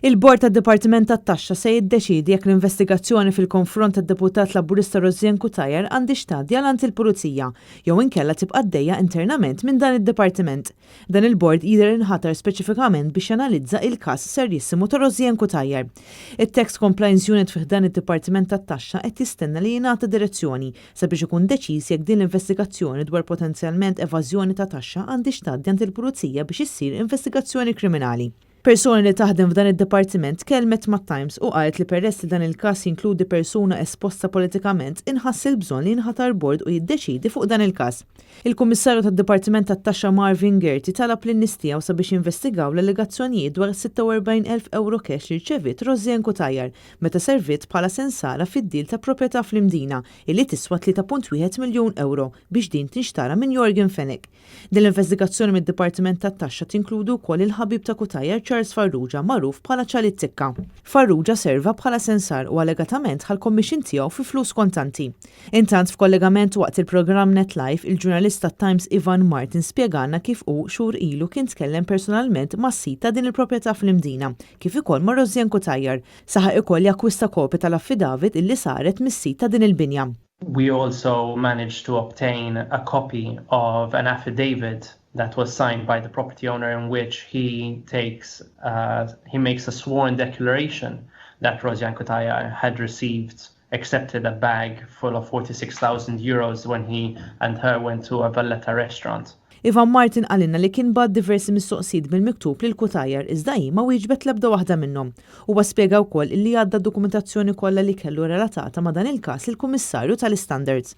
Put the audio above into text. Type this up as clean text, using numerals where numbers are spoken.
Il-Bord tad-Dipartiment tat-Taxxa se jiddeċiedi jekk l-investigazzjoni fil-konfront tad-Deputat Laburista Rosianne Cutajar għandhiex tgħaddi għal għand il-Pulizija jew inkella tibqa' għaddejja internament minn dan id-dipartiment. Dan il-bord jidher li nħatar speċifikament biex janalizza il-każ serjissimu ta' Rosianne Cutajar. It-Tax Compliance Unit fi ħdan id-Dipartiment tat-Taxxa qed jistenna li jingħata direzzjoni sabiex ikun deċiż jekk din l-investigazzjoni dwar potenzjalment evażjoni ta' taxxa għandhiex tgħaddi għand il-Pulizija biex issir investigazzjoni kriminali. Persuna li taħdem f'dan id-dipartiment tkellmet mat-Times u qalet li peress li dan il-każ jinkludi persuna esposta politikament, inħass il-bżonn li jinħatar bord u jiddeċiedi fuq dan il-każ. Il-Kummissarju tad-Dipartiment tat-Taxxa Marvin Gaerty talab lin-nies tiegħu sabiex jinvestigaw l-allegazzjonijiet dwar is-46,000 ewro cash li rċeviet Rosianne Cutajar meta serviet bħala sensara fid-deal ta' proprjetà fl-Imdina illi tiswa 3.1 miljun ewro biex din tinxtara minn Yorgen Fenech. Din l-investigazzjoni mid-Dipartiment tat-Taxxa tinkludi wkoll il-ħabib ta' Cutajar Charles Farrugia magħruf bħala Ċali Tikka. Farrugia serva bħala sensar u allegatament ħa l-commission tiegħu fi flus kontanti. Intant f'kollegament waqt il-programm Net Live, il-ġurnalist tat-Times Ivan Martin spjegalna kif hu xhur ilu kien tkellem personalment mas-sid ta' din il-proprjetà fl-Imdina, kif ukoll ma' Rosianne Cutajar. Saħaq ukoll li akkwista kopja tal-affidavit illi saret mis-sid ta' din il-binja. We also managed to obtain a copy of an affidavit that was signed by the property owner in which he takes uh, he makes a sworn declaration that Rosianne Cutajar had received accepted a bag full of 46,000 euros when he and her went to a Valletta restaurant. Ivan Martin qalilna li kien bagħat diversi mistoqsijiet bil-miktub lil Cutajar iżda hi ma wieġbet l-ebda waħda minnhom. Huwa spjega wkoll illi għadda d-dokumentazzjoni kollha li kellu relatata ma' dan il-każ lill-Kummissarju tal-Istandards.